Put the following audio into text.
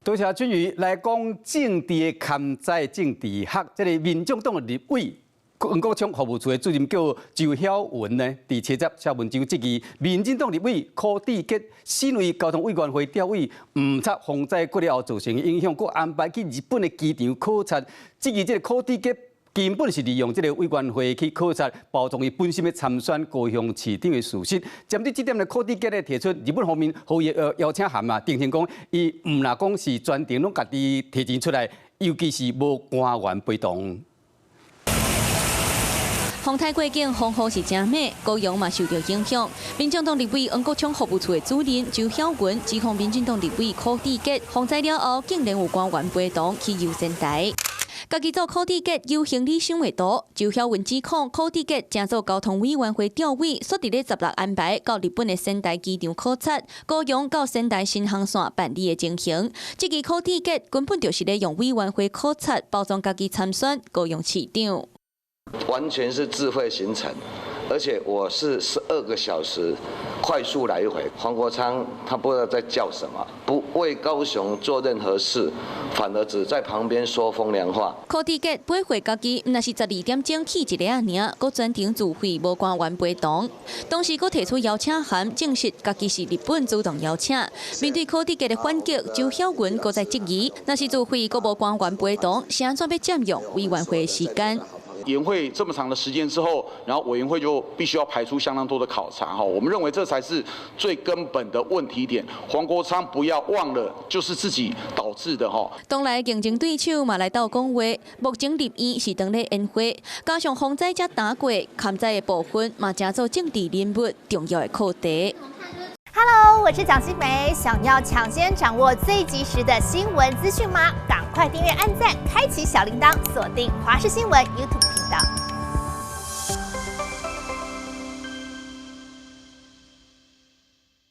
多謝俊宇來講政治的勘災政治學，這个民眾黨的立委黃國昌服務處的主任叫周曉雲呢，佇譴責蕭文章質疑民進黨立委柯志杰身為交通委員會調委，毋察風災過了後造成的影響，閣安排去日本的機場考察，質疑這个柯志杰根本是利用這个委員會去考察，包裝伊本身欲參選高雄市長的事實。針對這點呢，柯志杰咧提出日本方面予伊邀請函啊，定性講伊毋若講是全程攏家己提錢出來，尤其是無官員陪同。風颱過境，風雨是誠猛，高雄嘛受著影響。民進黨立委黃國昌服務處的主任周曉雲指控民進黨立委柯志杰風災了後，竟然有官員陪同去遊仙台。家己做柯志杰有行李傷會多，周曉雲指控柯志杰成做交通委員會調委，煞佇咧16安排到日本的仙台機場考察，高雄到仙台新航線辦理的情形。這个柯志杰根本就是咧用委員會考察包裝家己參選高雄市長。完全是自費行程，而且我是12個小時快速來回。黃國昌他不知道在叫什麼，不為高雄做任何事，反而只在旁邊說風涼話。柯志杰飛回家己，毋若是12點鐘去一个爾，閣全程自費無官員陪同。當時閣提出邀請函，證實家己是日本主動邀請。面對柯志杰的反擊，周曉雲閣再質疑，若是自費閣無官員陪同，是按怎欲佔用委員會的時間？研會這麼長的時間之後，然後委員會就必須要排出相當多的考察哈。我們認為這才是最根本的問題點。黃國昌不要忘了，就是自己導致的哈。當來競爭對手嘛來鬥講話，目前立院是當咧延會，加上風災才打過，勘災的部分嘛成做政治人物重要的課題。 Hello，我是蔣新梅，想要搶先掌握最及時的新聞資訊嗎？趕快訂閱、按讚、開啟小鈴鐺，鎖定華視新聞 YouTube 頻道。